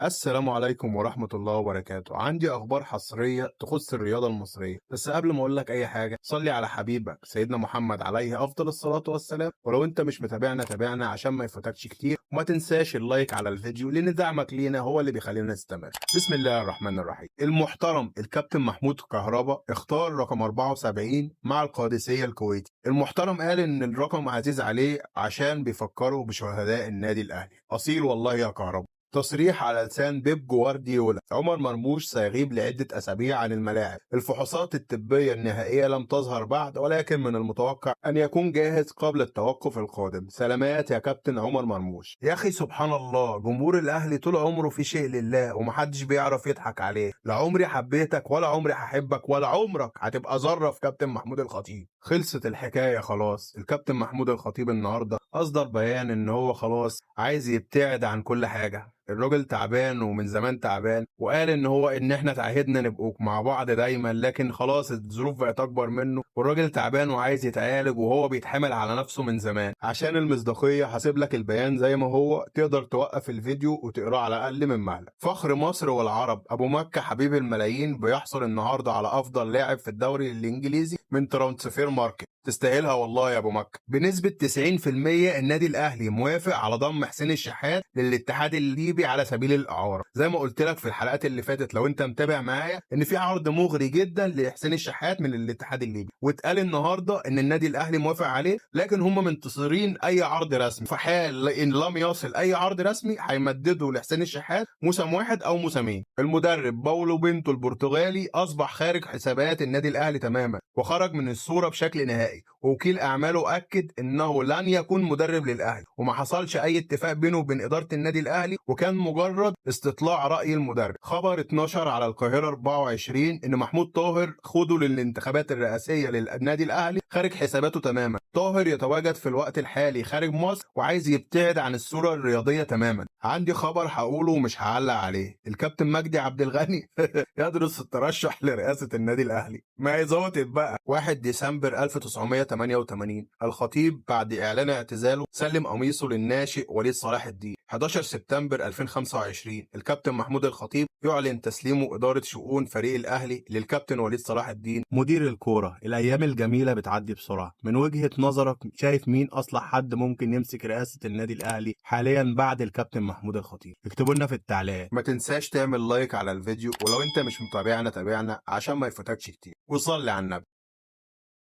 السلام عليكم ورحمة الله وبركاته. عندي أخبار حصرية تخص الرياضة المصرية، بس قبل ما أقول لك أي حاجة صلي على حبيبك سيدنا محمد عليه أفضل الصلاة والسلام. ولو أنت مش متابعنا تابعنا عشان ما يفوتكش كتير، وما تنساش ال like على الفيديو لأن دعمك لينا هو اللي بيخلينا نستمر. بسم الله الرحمن الرحيم. المحترم الكابتن محمود كهربا اختار رقم 74 مع القادسية الكويتي. المحترم قال إن الرقم عزيز عليه عشان بيفكروا بشهداء النادي الأهلي. أصيل والله يا كهربا. تصريح على لسان بيب جوارديولا: عمر مرموش سيغيب لعدة أسابيع عن الملاعب. الفحوصات الطبية النهائية لم تظهر بعد، ولكن من المتوقع أن يكون جاهز قبل التوقف القادم. سلامات يا كابتن عمر مرموش. يا أخي سبحان الله، جمهور الأهلي طول عمره في شيء لله ومحدش بيعرف يضحك عليه. لا عمري حبيتك ولا عمري هحبك ولا عمرك هتبقى ذرة في كابتن محمود الخطيب. خلصت الحكاية خلاص. الكابتن محمود الخطيب النهاردة أصدر بيان إن هو خلاص عايز يبتعد عن كل حاجة. الراجل تعبان ومن زمان تعبان، وقال ان هو ان احنا تعهدنا نبقوا مع بعض دايما، لكن خلاص الظروف بقت اكبر منه والراجل تعبان وعايز يتعالج وهو بيتحمل على نفسه من زمان. عشان المصداقية هسيب لك البيان زي ما هو، تقدر توقف الفيديو وتقراه على اقل من مهلك. فخر مصر والعرب ابو مكة حبيب الملايين بيحصل النهارده على افضل لاعب في الدوري الانجليزي من ترانسفير ماركت. تستاهلها والله يا ابو مكة. بنسبة 90% النادي الاهلي موافق على ضم حسين الشحات للاتحاد الليبي على سبيل الاعارة. زي ما قلت لك في الحلقات اللي فاتت لو انت متابع معايا ان في عرض مغري جدا لحسين الشحات من الاتحاد الليبي، واتقال النهارده ان النادي الاهلي موافق عليه، لكن هم منتظرين اي عرض رسمي. فحال ان لم يصل اي عرض رسمي هيمددوا لحسين الشحات موسم واحد او موسمين. المدرب باولو بنتو البرتغالي اصبح خارج حسابات النادي الاهلي تماما وخرج من الصورة بشكل نهائي، ووكيل اعماله اكد انه لن يكون مدرب للاهلي، وما حصلش اي اتفاق بينه وبين ادارة النادي الاهلي، وكان مجرد استطلاع راي المدرب. خبر 12 على القاهرة 24 ان محمود طاهر خده للانتخابات الرئاسية للنادي الاهلي خارج حساباته تماما. طاهر يتواجد في الوقت الحالي خارج مصر وعايز يبتعد عن الصورة الرياضية تماما. عندي خبر هقوله ومش هعلق عليه. الكابتن مجدي عبد الغني يدرس الترشح لرئاسة النادي الاهلي. ما هي ظبطت بقى. 1 ديسمبر 1988 الخطيب بعد اعلان اعتزاله سلم قميصه للناشئ وليد صلاح الدين. 11 سبتمبر 2025 الكابتن محمود الخطيب يعلن تسليمه إدارة شؤون فريق الأهلي للكابتن وليد صلاح الدين مدير الكورة. الأيام الجميلة بتعدي بسرعة. من وجهة نظرك شايف مين أصلح حد ممكن يمسك رئاسة النادي الأهلي حاليا بعد الكابتن محمود الخطيب؟ اكتبوا لنا في التعليقات. ما تنساش تعمل like على الفيديو، ولو انت مش متابعنا تابعنا عشان ما يفوتكش كتير، وصلي على النبي.